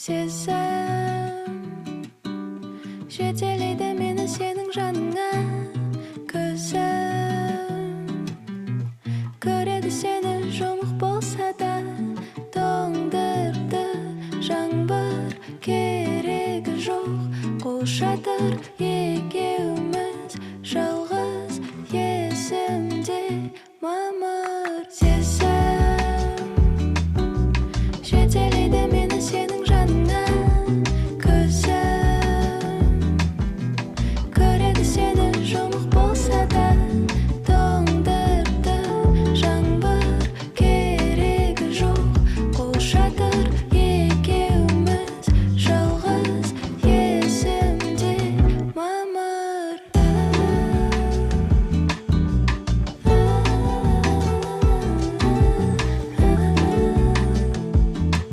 Сезім жетелейді мені сенің жаныңа. Көзім көреді сені, жұмық болса да. Тоңдырды жаңбыр, керегі жоқ қолшатыр. Екеуміз жалғыз, есімде мамыр. Сезім жетелейді мені сенің